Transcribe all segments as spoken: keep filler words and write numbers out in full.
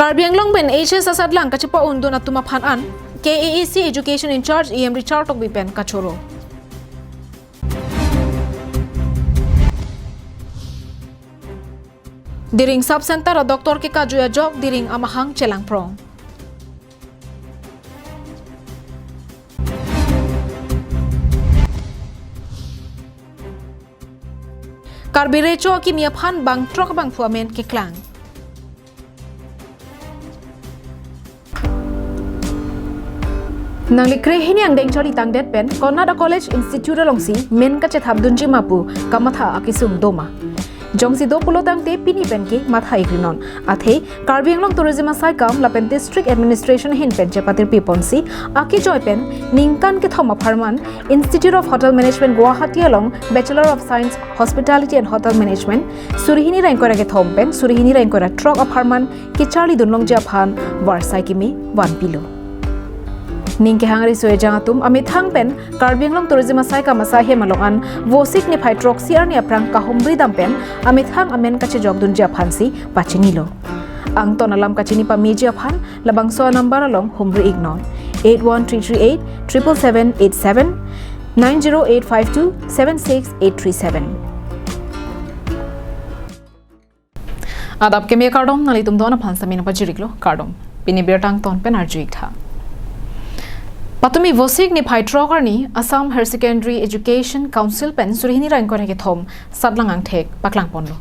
Karbi Anglong pen H S asatlang kachepa-undun atum aphan an K A A C Education in-charge E M Richard Tokbi pen kachoro. Diring Sub Center a-doctor kekajui ajok Diring amahang chelangprong. Karbi Recho akimi aphan bang throk bangphu amen keklang. Nangli krehini angdeng charli tangdet pen konat a-college institute alongsi men kachethapdunji ma pu kamatha akesung doma. Jongsi do pulo tangte pini pen ke matha ikrinon. Athe Karbi Anglong Tourism asaikam lapen District Administration ahin pen chepatirpi ponsi akejoi pen ningkan kethom apharman Institute of Hotel Management Guwahati along Bachelor of Science Hospitality and Hotel Management suri hini ra ingkoi ra kethom pen suri hini ra ingkoi ra throk apharman kecharlidun longji aphan varsai kimi vanpilo. Ning kehang riso ejang atum amethang pen Karbi Anglong Tourism asaikam asai hem along an Vosik niphai throksi arni aphrang kahumri dam pen amethang amen kachejokdunji aphansi pachinilo. Angton alam kachini pameji aphan labangso a-number along humri iknon, eight one three three eight triple seven eight seven, nine zero eight five two seven six eight three seven. Adap keme kardom, nanglitum don aphan samin pajiriklo, kardom. Pini birta angton pen arju-ik tha. Patumi Vosik niphai throk arni Assam Higher Secondary Education Council pen suri hini ra ingkoi ra kethom satlang angthek paklang ponlo.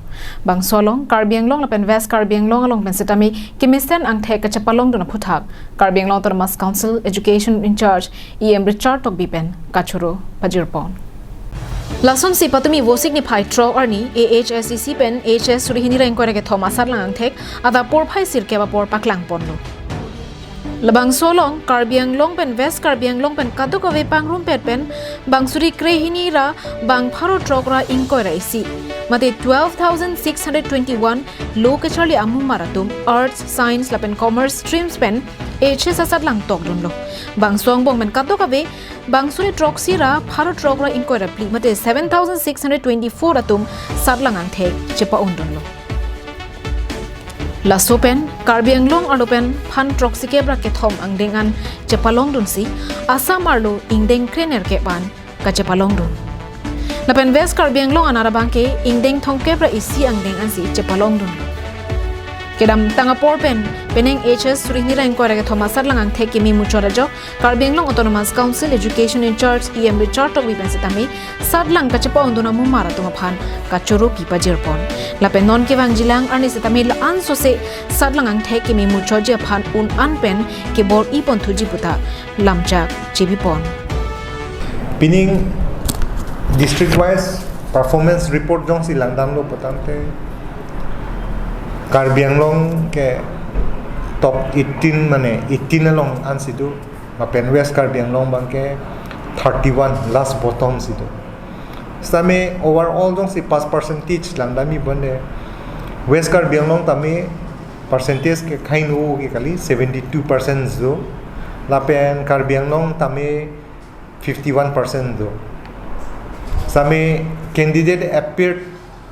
Bangso along Karbi Anglong lapen West Karbi Anglong along pen setame kemesen angthek kachepalongdun aphuthak Karbi Anglong Autonomous Council Education in-charge E M Richard Tokbi pen kachoro pajirpon. Lasonsi patumi Vosik niphai throk arni A H S E C pen H S suri hini ra ingkoi ra kethom asatlang angthek adap porphai sirkep apor paklang ponlo. Labangso along Karbi Anglong pen West Karbi Anglong pen kadokave pangrumpet pen bang suri krehini ra bang pharo throk ra ingkoi ra isi, mate twelve thousand six hundred twenty-one lo kecharli amumar atum Arts, Science lapen Commerce streams pen H S asatlang tokdunlo. Bangso angbong pen kadokave bang suri throksi ra pharo throk ra ingkoi ra phli, mate seven thousand six hundred twenty-four atum satlang angthek chepa-undunlo. Laso pen Karbi Anglong arlo pen phan throksikep ra kethom angdeng an chepalongdunsi Assam arlo ingdeng krenerkep an kachepalongdun. Lapen West Karbi Anglong an arabangke ingdeng thomkep ra isi angdeng ansi chepalongdun. Kedamtang apor pen penang H S suri hini ra ingkoi ra kethom asatlang angthek kimi muchot ajok Karbi Anglong Autonomous Council Education in-charge E M Richard Tokbi pen setame satlang kachepa-undun amumar atum aphan kachoro pi pajirpon. Lapen non kevangjilang arni setame la-an sose satlang angthek kimi muchotji aphan un-an pen kebor-i ponthuji puta lamchak chebipon. Pining district wise performance report jongsi langdamlo putangte Karbi Anglong ke top eighteen, mane eighteen along ansi do, lapen West Karbi Anglong abangke thirty-one, last bottom si do. Setame overall jongsi pass percentage langdamji bonde West Karbi Anglong tame percentage ke kaino ke kali seventy-two percent do. Lapen Karbi Anglong tame fifty-one percent do. Setame candidate appeared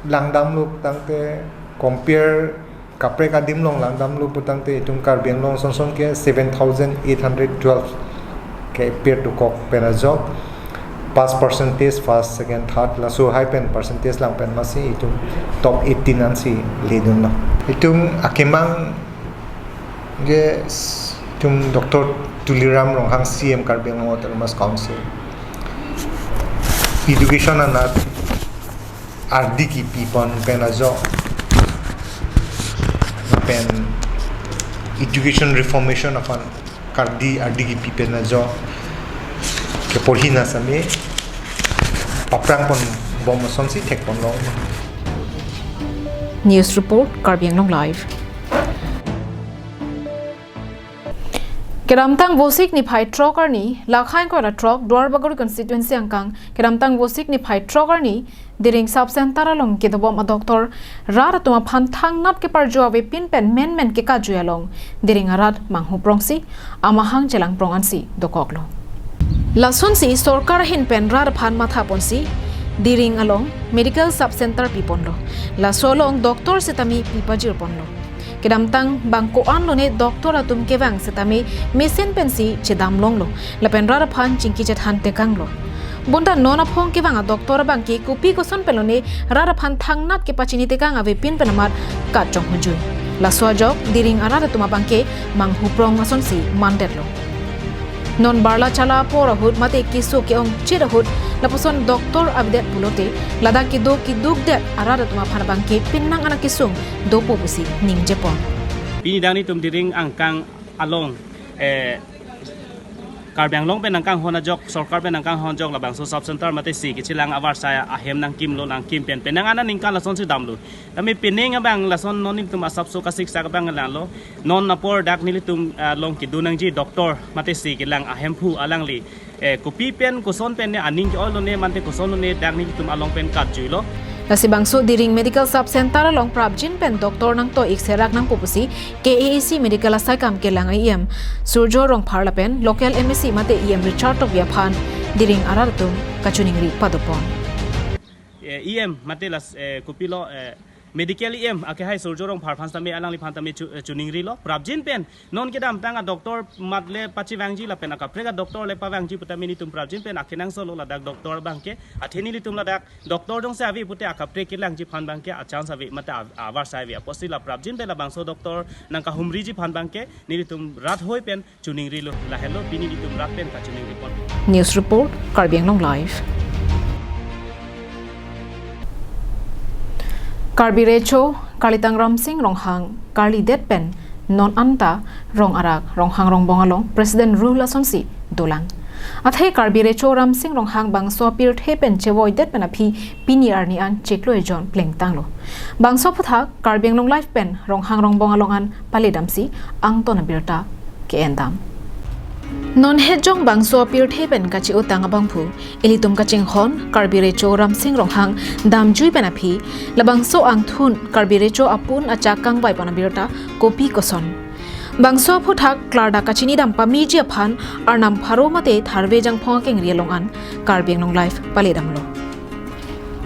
langdamlo putangte compare kaprek adim along langdamlo putangte itum Karbi Anglong sonson ke seven thousand eight hundred twelve ke appear dokok pen ajok pass percentage first, second, third laso hai pen percentage lang pen masi itum top eighteen ansi ledunlo. Itum akemang ke s-, itum Doctor Tuliram Ronghang, C E M Karbi Anglong Autonomous Council, education anat ardi kipi pon pen ajok, pen education reformation aphan kardi ardi kipi pen ajok keporhi na setame paprang ponbom asonsi thek ponlong. News report, Karbi Anglong Live. Kedamtang Vosik niphai throk arni, lakhai ingkoi ra throk, Duarbagori constituency angkang, kedamtang Vosik niphai throk arni, Diring Sub Center along kedobom a-doctor rat atum aphan thangnat keparjo avepin pen menmen kekajui along Diring arat manghuprongsi amahang chelangprong ansi dokoklo. Lasonsi sorkar ahin pen rat aphan mathaponsi Diring along Medical Sub Center piponlo. Laso along doctor setame pi pajirponlo. Kedamtang bang ko-an lone doctor atum kevang setame mesen pensi chedam longlo. Lapen rat aphan chingki chethan tekanglo. Bonta non aphong kevang a doctor abangke kopi koson pen lone rat aphan thangnat kepachini tekang avepin pen amat kachonghujui. Laso ajok Diring arat atum abangke manghuprong asonsi mandetlo. Non barla chala apor ahut mate keso ke-ong chit ahut lapuson doctor avedet pulote ladak kedo keduk det arat atum aphan abangke penang anak kesung dopo pusi ningjepon. Pini dang nitum Diring angkang along, eh, Karbi Anglong pen nangkanghon ajok, sorkar pen nangkanghon ajok labangso sub center mate si kechelang avarsai ahem nangkimlo, nangkim pen penang anat ningkan lasonsi damlo. Tame pining abang lason non nitum asapso kasiksak abang langlo. Non apor dak nelitum, ah, along kedo nangji doctor mate si kelang ahemphu alangli, eh, kopi pen koson pen ne aning ke-oi lone mate koson lone dak nelitum along pen katjuilo. Lasi bangso Diring Medical Sub Center along prapjin pen doctor nangto-ik serak nangpo pusi K A A C Medical asaikam kelang E M Surjya Rongphar lapen local M A C mate E M Richard Tokbi aphan Diring arat atum kachiningri padopon. Eh, E M mate las, eh, kopilo, eh, medical E M akehai Surjya Rongphar aphan tame alangliphan tame chu-, eh, chiningrilo. Prapjin pen non kedamtang a doctor mat le pachevangji lapen akaprek a doctor le pavangji putame nitum prapjin pen akenangsotlo ladak doctor abangke. Athe nelitum ladak doctor jongsi ave pute akaprek kelangji aphan abangke a chance ave mate a, avarsai ave apotsi la prapjin pen labangso doctor nangkahumriji aphan abangke nelitum rat hoi pen chiningrilo, lahelo pini nelitum rat pen kachiningripon. News report, Karbi Anglong Live. Karbi Recho, Karlitang Ramsing Ronghang, karlidet pen non anta rong arak, Ronghang Rongbong along President rule asonsi dolang. Athe Karbi Recho Ramsing Ronghang bangso apirthe pen chevoidet pen aphi pini arni an chiklo ejon plengtanglo. Bangso aphuthak Karbi Anglong Live pen Ronghang Rongbong along an paledamsi angton abirta ke-endam. Non hetjong bangso apirthe pen kachi-otang abangphu, ilitum kachinghon Karbi Recho Ramsing Ronghang damjui pen aphi, labangso angthun Karbi Recho apun achak kangvaipon abirta kopi koson. Bangso aphuthak klardak kachinidam pameji aphan Arnam Pharo mate Tharve Jangphong akengri along an Karbi Anglong Live paledamlo.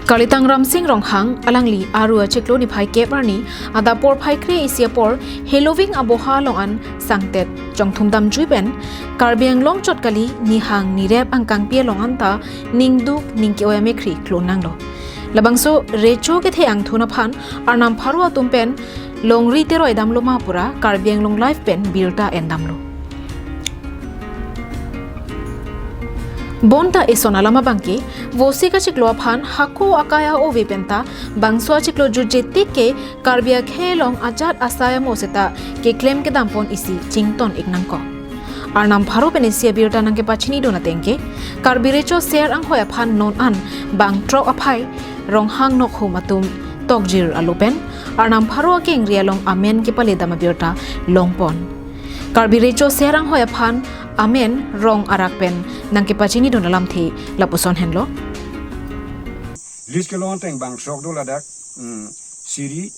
Karlitang Ramsing Ronghang alangli aru achiklo niphai kep arni adap porphai kre isi apor heloving aboha along an sangtet chongthum damjui pen Karbi Anglong chot kali nihang nirep angkangpi along anta ningduk ningke-oi amekhri klonanglo. Labangso Recho kethe angthun aphan Arnam Pharo atum pen longri teroi damlo ma pura Karbi Anglong Live pen birta endamlo. Bonta eson alam abangke, vosi kachiklo aphan hako akai a-ove penta, bangso achiklo jutje tik ke Karbi akhei along ajat asai amo seta keklem kedampon isi chington-ik nangkok. Arnam Pharo pen isi abirta nangkepachinidun ateng ke, Karbi Recho Ser Anghoi aphan non an bang throk aphai Ronghang Nokhum atum tokjir alo pen, Arnam Pharo akengri along amen kepaledam abirta longpon. Karbi Recho Ser Anghoi aphan amen rong arak pen nangkepachinidun alamthe lapuson henlo. List kelong ateng bang throk do ladak, mm, Siri,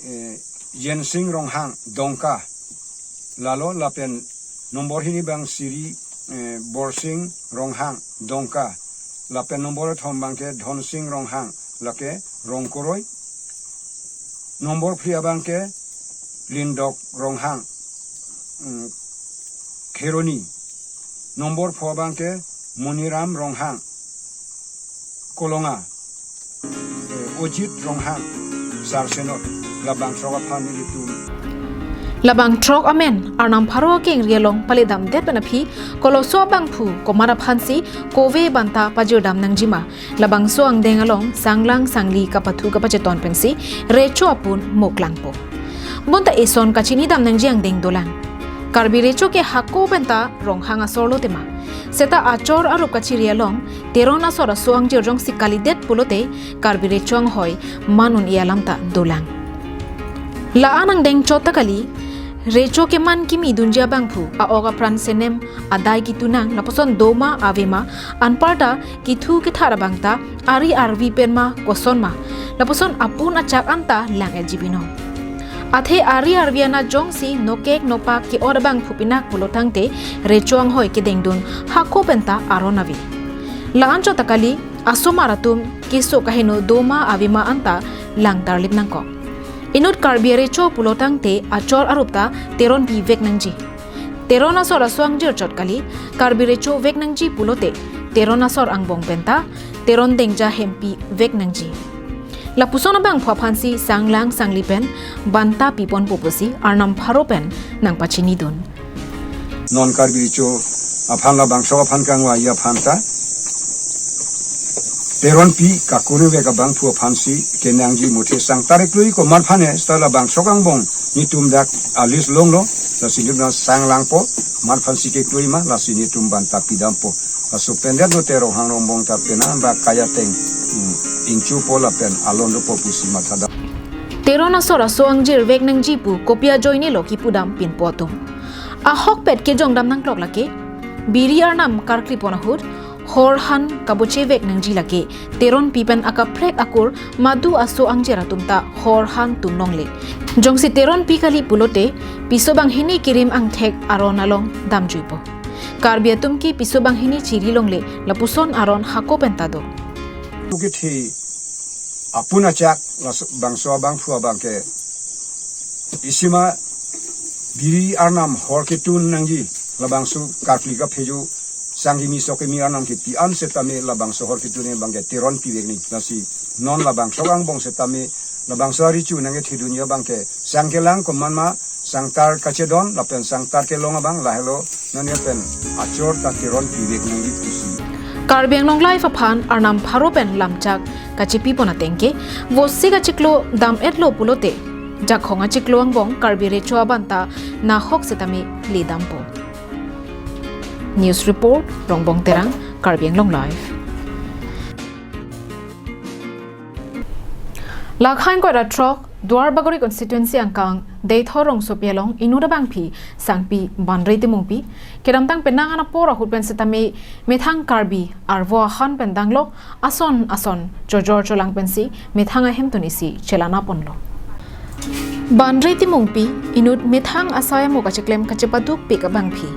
eh, Jensing Ronghang Dongka, lalo lapen nombor hini abang Siri, eh, Borsing Ronghang Dongka, lapen nombor kethom abangke Dhonsing Ronghang, lake Rongkoroi. Nombor phli abangke Lindok Ronghang, mm, Kheroni. Nombor pho abangke Moniram Ronghang, Kolonga. Eh, Ojit Ronghang, Sarsenot. Labang throk aphan nelitum. Labang throk amen Arnam Pharo akengri along paledamdet pen aphi koloso abangphu komat aphansi kove banta pajirdam nangjima. Labangso angdeng along sanglang sangli kapathu kapacheton pensi Recho apun mo klangpo. Bonta eson kachinidam nangji angdeng dolang. Karbi Recho ke hako penta Ronghang asor lo tema. Seta achor arup kachiri along Teron asor aso angjir jongsi kalidet pulote Karbi Recho Anghoi man un-e alam ta dolang. La-an angdeng chot ta kali, Recho keman kimi dunji abangphu, a-ok apran senem, adai kitunang, lapuson doma avema, anparta kithu kethar abang ta, ari arvi pen ma, koson ma, lapuson apun achak anta lang-etji binong. Athe ari arvi anat jongsi nokek nopak ke-ot abangphu pinak pulo tangte, Recho Anghoi kedengdun hako penta aron ave. La-an chot ta kali, asomar atum keso kaheno doma avema anta lang tarlip nangkok. Inut Karbi arecho pulo tangte achor arup ta Teronpi vek nangji. Teron asor aso angjir chot kali, Karbi recho vek nangji pulote Teron asor angbong penta Teron Dengja Hempi vek nangji. Lapuson abangphu aphansi sanglang sangli pen banta piponpo pusi Arnam pharo pen nangpachinidun. Non Karbi recho aphan labangso aphan kangvai aphan ta Teronpi kakunvek abangphu aphansi kenangji muthe sangtar keklui komat aphan e seta labangso angbong netum dak a-list longlo, lasi netum sanglangpo, komat aphansi keklui ma, lasi netum banta pidampo. Laso pen det lote Ronghang Rongbong ta penang ba kaya teng, hmm, ingchupo lapen alon dopo pusi mathadam. Teron asor aso angjir vek nangji pu kopi ajoine lo kipudam pinpo atum. Ahokpet kejongdam nangklok lake, biri arnam karkli pon ahut, hor han kaboche vek nangji lake, Teronpi pen akaprek akur madu aso angjir atum ta hor han tum longle. Jongsi Teronpi kali pulote, piso banghini kirim angthek aron along damjuipo. Karbi atum ke piso banghini chiri longle, lapuson aron hako penta do. Pukithi apun achak labangso abangphu abang ke isima biri arnam hor ketun nangji, labangso karkli kaphejo sangkimi sokimi arnam kepi an setame labangso hor ketun abang ke Teronpi vek nangji, lasi non labangso angbong setame labangso arecho nangkethedunji abang ke sangkelang komat ma sangtar kachedon lapen sangtar kelong abang lahelo, non ya pen achor ta Teronpi vek nangji pusi. Karbi Anglong Live aphan Arnam pharo pen lamchak kachepipon ateng ke, vosi kachiklo dam-etlo pulote, jakhong achiklo angbong Karbi recho abanta nahok setame ledampo. News report, Rongbong Terang, Karbi Anglong Live. Lakhang koira throk, Duarbagori constituency angkang, Deithor rongsopi along inut abangpi sangpi Banre Timungpi, kedamtang penang an apor ahut pen setame methang Karbi arvo ahan pen danglok ason ason chojor cholang pensi methang ahem tun isi chelana ponlo. Banre Timungpi inut methang asai amo kacheklem kachepadukpik abangpi.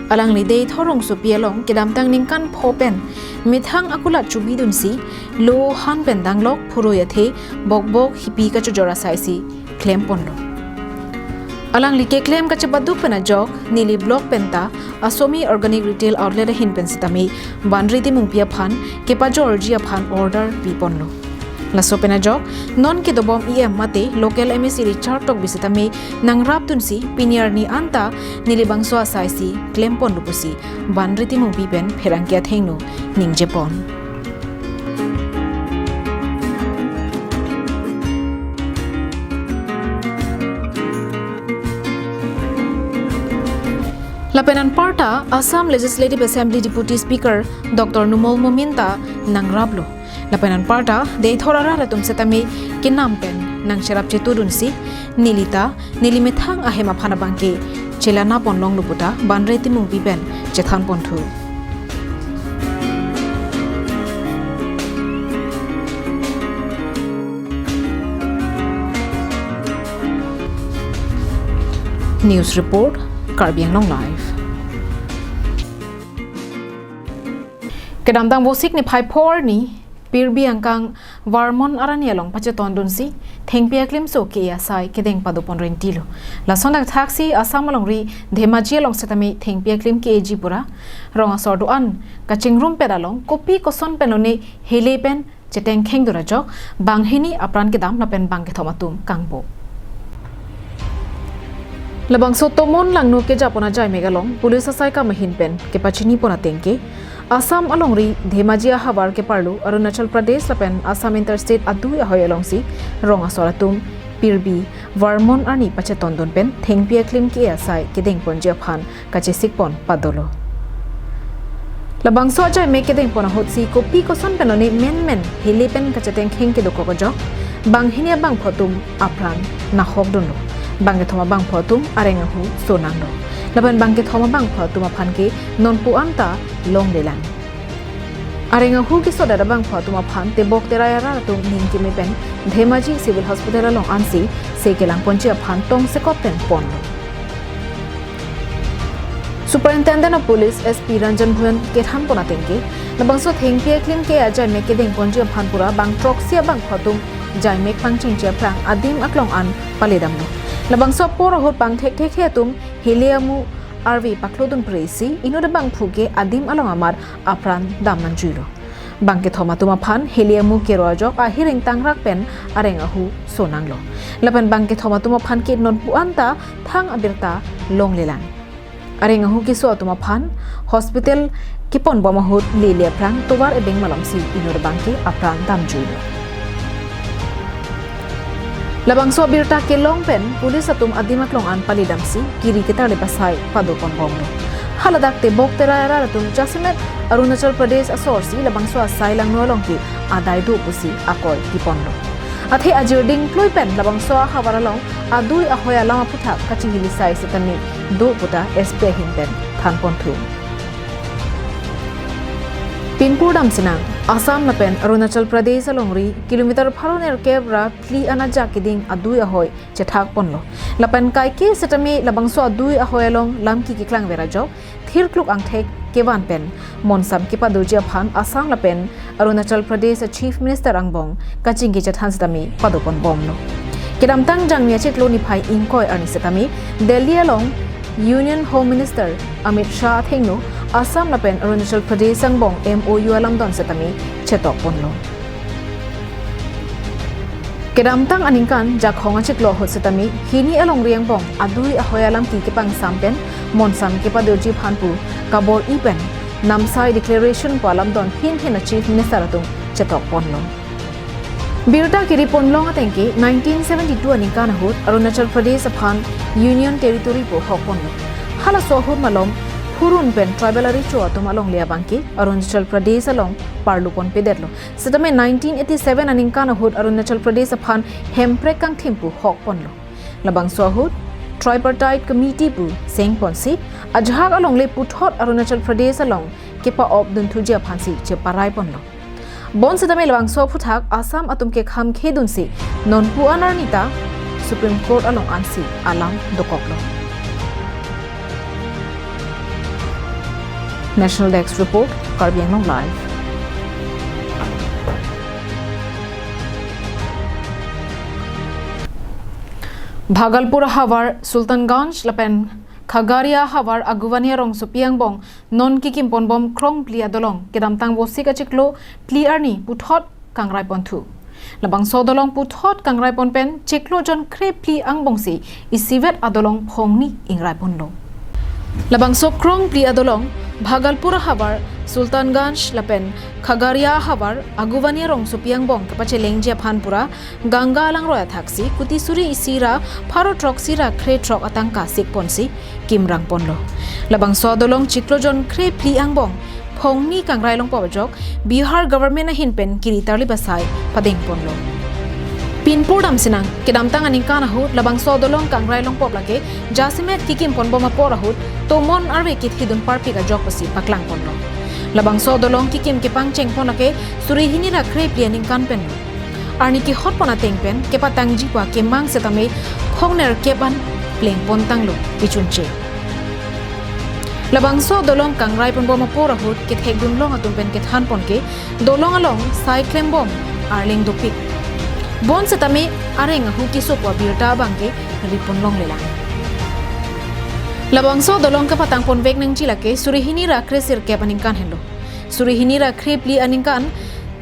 Alangli Deithor rongsopi along kedamtang ningkan pho pen methang akulat chubidunsi lo han pen danglok phurui athe bokbok hipi kachojor asai si klem ponlo. Alangli keklem kachepaduk pen ajok neli block penta Asomi Organic Retail Outlet ahin pen setame Banre Timungpi aphan kepajorji aphan order pi ponlo. Laso pen ajok non kedobom E M mate local M A C Richard Tokbi setame nangrapdunsi pini arni anta neli bangso asai si klem ponlo pusi Banre Timungpi pen pherangke athengno ningje pon. Lapen anparta Assam Legislative Assembly Deputy Speaker Doctor Numal Momin ta nangraplo. Lapen anparta Deithor arat atum setame kenam pen nangcherap chetudunsi neli ta neli methang ahem aphan abangke chelana ponlonglo pu ta Banre Timungpi pen chethan ponthu. News report, Karbi Anglong Live. Kedamtang Vosik niphai pho arni, Pirbi angkang Varmon arani along pachetondunsi thengpi aklimso ke asai kedeng padopon rengtilo. Lason dak thaksi Assam alongri Dhemaji along setame thengpi aklim ke-eji pura rong asor do-an kachingrum pet along kopi koson pen lone hele pen chetengkheng dun ajok banghini apran kedam lapen bangkethom atum kangpo. Labangso tomon langno kejapon ajai mek along police asai kam ahin pen kepachini pon ateng ke Assam alongri Dhemaji ahavar keparlo Arunachal Pradesh lapen Assam interstate adui ahoi alongsi rong asor atum Pirbi Varmon arni pachetondun pen thengpi aklim ke asai kedengponji aphan kachesik pon padolo. Labangso ajai mek kedengpon ahutsi kopi koson pen lone menmen hele pen kachetengkheng kedokok ajok banghini abangpho atum apran nahok dunlo. Bangkethom abangpho atum areng ahu sonanglo. Lapen bangkethom abangpho atum aphan ke nonpu anta longlelang. Areng ahu kesodet abangpho atum aphan tebok terai arat atum ning keme pen Dhemaji Civil Hospital along ansi se kelangponji aphan tongsekot pen ponlo. Superintendent of Police S P Ranjan Bhuyan kethan pon ateng ke, labangso thengpi aklim ke ajai mek kedengponji aphan pura bang throksi abangpho atum jaimek pangchengji aphrang adim aklong an paledamlo. Labangso apor ahut bang thekthek he atum heli amu arve paklo dunpre si inut abangphu ke adim along amat apran dam nangjuilo. Bang kethom atum aphan heli amu kero ajok ahir ingtangrak pen areng ahu sonanglo. Lapen bang kethom atum aphan ke nonpu anta thang abirta longlelang. Areng ahu keso atum aphan hospital keponbom ahut lele aphrang tovar ebeng malomsi inut abang ke apran damjuilo. Labangso abirta kelong pen police atum adim aklong an paledamsi kiri ketarlip asai padoponbomlo. Haladak tebok terai arat atum jasemet Arunachal Pradesh asor si labangso asai langno along ke adai do pusi akoi kiponlo. Athe ajir dingklui pen labangso ahavar along adui ahoi alam aphuthak kachihili sai setame do puta S P ahin pen thanponthu. Pinpur damsinang, Assam lapen Arunachal Pradesh alongri kilometer pharo nerkep ra phli an ajak keding adui ahoi chethakponlo. Lapen kaike setame labangso adui ahoi along lamki keklangver ajok thirkluk angthek kevan pen monsam kepadoji aphan Assam lapen Arunachal Pradesh a Chief Minister angbong kachingki chethan setame padoponbomlo. Kedamtang Jangmi achiklo niphai ingkoi arni setame Delhi along Union Home Minister Amit Shah athengno Assam lapen Arunachal Pradesh angbong M O U alamdon setame chetokponlo. Kedamtang aningkan Jakhong achiklo ahut setame hini alongri angbong adui ahoi alamki kepangsam pen monsam kepadoji aphan pu kabor-i pen namsai declaration pu alamdon hin hin a Chief Minister atum chetokponlo. Birta kiriponlong ateng ke nineteen seventy-two aningkan ahut Arunachal Pradesh aphan Union Territory pu hokponlo. Halaso ahut malom phurun pen tribal arecho atum alongle abang ke Arunachal Pradesh along parluponpedetlo. Setame nineteen eighty-seven aningkan ahut Arunachal Pradesh aphan hemprek kangthim pu hokponlo. Labangso ahut Tripartite Committee pu sengponsi ajahak alongle puthot Arunachal Pradesh along kepa-op dunthuji aphansi cheparaiponlo. Bonsetame labangso aphuthak Assam atum ke kham khedunsi nonpu an arni ta Supreme Court along ansi alam dokoklo. National Desk Report, Karbi Anglong Live. Bhagalpur ahavar Sultanganj lapen Khagaria ahavar Aguvani arongsopi angbong non kikimponbom krongphli adolong kedamtang Vosik achiklo phli arni puthot kangraiponthu. Labangso adolong puthot kangraipon pen chiklo jon krephli angbongsi isivet adolong phongni ingraiponlo. Labangso krongphli adolong Bhagalpur ahavar Sultanganj lapen Khagaria ahavar Aguvani arongsopi angbong kepachelengji aphan pura Ganga alangroi athaksi kuti suri isi ra pharo throksi ra krethrok atangka sikponsi kimrangponlo. Labangso adolong chiklo jon krephli angbong phongni kangrailongpo ajok Bihar government ahin pen kiri tarlip asai padengponlo. Pinpur damsinang, kedamtang aningkan ahut labangso adolong kangrailongpo lake jasemet kikimponbom apor ahut tomon arve kethidun parpik ajok pusi paklangponlo. Labangso adolong kikim kepangchengpon lake suri hini ra krephli aningkan penlo. Arni kehotpon ateng pen kepatangji pu akemang setame khongnerkep an plengpontanglo kechunche. Labangso adolong kangraiponbom apor ahut kethekdunlong atum pen kethanpon ke dolong along sai klembom arleng dopik. Bonsetame areng ahu keso pu abirta abang ke riponlonglelang. Labangso adolong kepatangponvek nangji lake suri hini ra kresirkep aningkan henlo. Suri hini ra krephli aningkan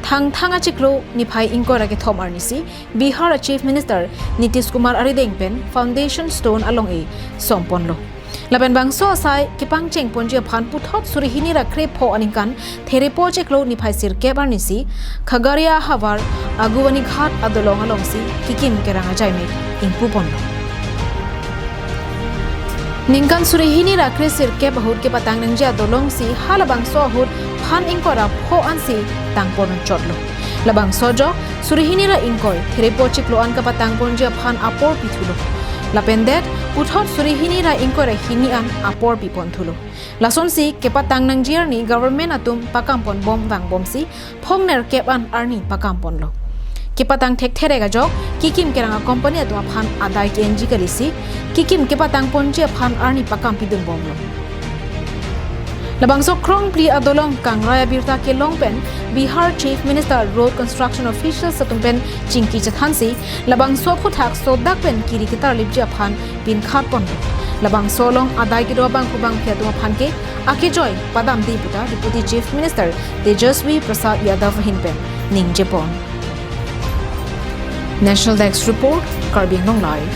Thangthang achiklo niphai ingkoi ra kethom arnisi Bihar a Chief Minister Nitish Kumar arideng pen foundation stone along-e somponlo. Lapen bangso asai kepangchengponji aphan puthot suri hini ra krepho aningkan Therepo achiklo niphai sirkep arnisi Khagaria ahavar Aguvani Ghat adolong alongsi kikim kerang ajaimek ingpuponlo. Ningkan suri hini ra kresirkep ahut kepatang nangji adolongsi halabangso ahut phan ingkoi ra pho ansi tangpon chotlo. Labangso ajok suri hini ra ingkoi Therepo achiklo an kepatangponji aphan apor pithulo. Lapen det puthot suri hini ra ingkoi ra hini an apor piponthulo. Lasonsi kepatang nangji arni government atum pakamponbom vangbomsi phongnerkep an arni pakamponlo. Kepatang thekthe rek ajok kikim kerang a company atum aphan adai ke-enji kalisi kikim kepatangponji aphan arni pakampidunbomlo. Labangso krongphli adolong kangrai abirta kelong pen Bihar Chief Minister Road Construction Officials atum pen chingki chethansi labangso aphuthak sodak pen kiri ketarlipji aphan pinkhat pon. Labangso along adai kedo abangphu bangphi atum aphan ke akejoi padamde puta Deputy Chief Minister Tejashwi Prasad Yadav ahin pen ningjepon. National Desk Report, Karbi Anglong Live.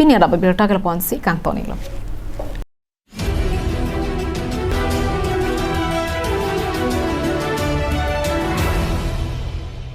Pini adap abirta ke lapu-ansi kangton-iklo.